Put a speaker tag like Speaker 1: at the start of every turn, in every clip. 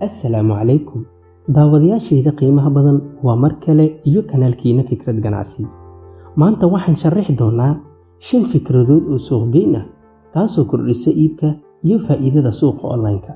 Speaker 1: Assalaamu calaykum daawadayaashayda qiimaha badan, waa mar kale iyo kanaalkiina Fikrad Ganacsi. Maanta waxaan sharaxi doonaa shan fikradood oo suuqgeyn ah, taasoo kordhisa iibka iyo faa'iidada suuqa online-ka.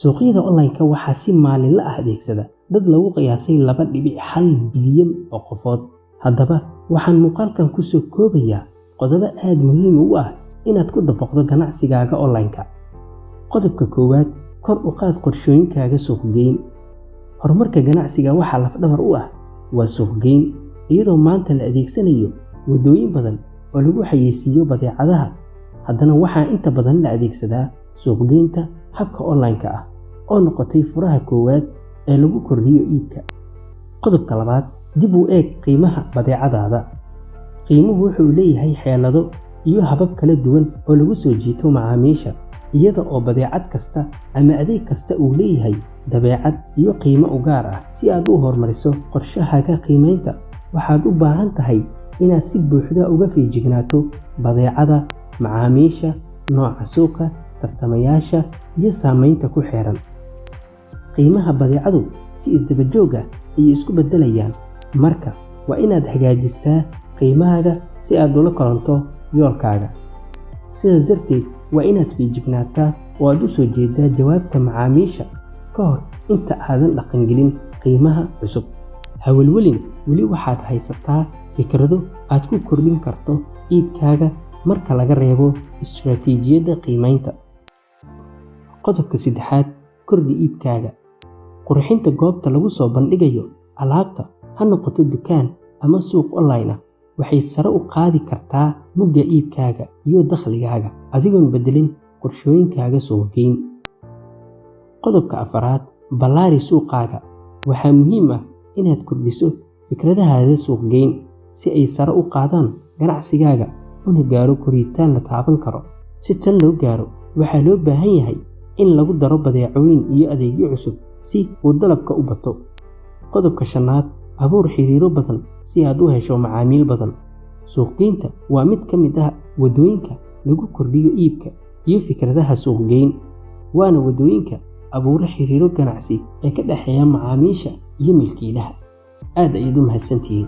Speaker 1: Suuqyada online-ka waxaa si maalinle ah adeegsada dad lagu qiyaasay 2.1 bilyan oo qofood. Haddaba, waxaan muuqaalkan kusoo koobayaa qodobo aad muhiim ugu ah inaad ku dabaqdo ganacsigaaga online-ka. Qodobka koowaad: kor u qaad qorshooyinkaaga suuqgeyn. Horumarka ganacsiga waxaa lafdhabar u ah waa suuqgeyn. Iyadoo maanta la adeegsanayo waddooyin badan oo lagu xayeysiiyo badeecadaha, haddana waxaa inta badan la adeegsadaa suuqgeynta habka online-ka ah, oo noqotay furaha koowaad ee lagu kordhiyo iibka. Qodobka labaad: dib u eeg qiimaha badeecadaada. Qiimuhu wuxuu leeyahay xeelado iyo habab kala duwan oo lagu soo jiito macaamiisha, iyada oo badeecad kasta ama adeeg kasta uu leeyahay dabeecad iyo qiimo u gaar ah. Si aad u horumariso qorshahaaga qiimeynta, waxaad u baahan tahay inaad si buuxda uga feejignaato badeecada, macaamiisha, nooca suuqa, tartamayaasha iyo saameynta ku xeeran. Qiimaha badeecadu si isdaba joog ah ayay isku beddelayaan, marka waa inaad hagaajisaa qiimahaaga si aad ula kulanto yoolkaaga. Sidaas darteed, waa inaad feejignaataa oo aad u soo jeedaa jawaabta macaamiisha ka hor inta aadan dhaqangelin qiimaha cusub. Ha welwelin, weli waxaad haysataa fikrado aad ku kordhin karto iibkaaga marka laga reebo istiraatiijiyadda qiimeynta. Qodobka saddexaad: kordhi iibkaaga. Qurxinta goobta lagu soo bandhigayo alaabta, ha noqoto dukaan ama suuq online ah, waxay sare u qaadi kartaa mugga iibkaaga iyo dakhligaaga adigoon bedelin qorshooyinkaaga suuqgeyn. Qodobka afaraad: ballaari suuqaaga. Waxaa muhiim ah inaad kordhiso fikradahaada suuqgeyn si ay sare u qaadaan ganacsigaaga una gaaro koritaan la taaban karo. Si tan loo gaaro, waxaa loo baahan yahay in lagu daro badeecooyin iyo adeegyo cusub si uu dalabka u bato. Qodobka shanaad: abuur xiriiro badan si aad u hesho macaamiil badan. Suuqgeynta waa mid ka mid ah waddooyinka lagu kordhiyo iibka iyo fikradaha suuqgeyn, waana waddooyinka abuura xiriiro ganacsi ee ka dhexeeya macaamiisha iyo milkiilaha. Aad ayaad u mahadsantihiin.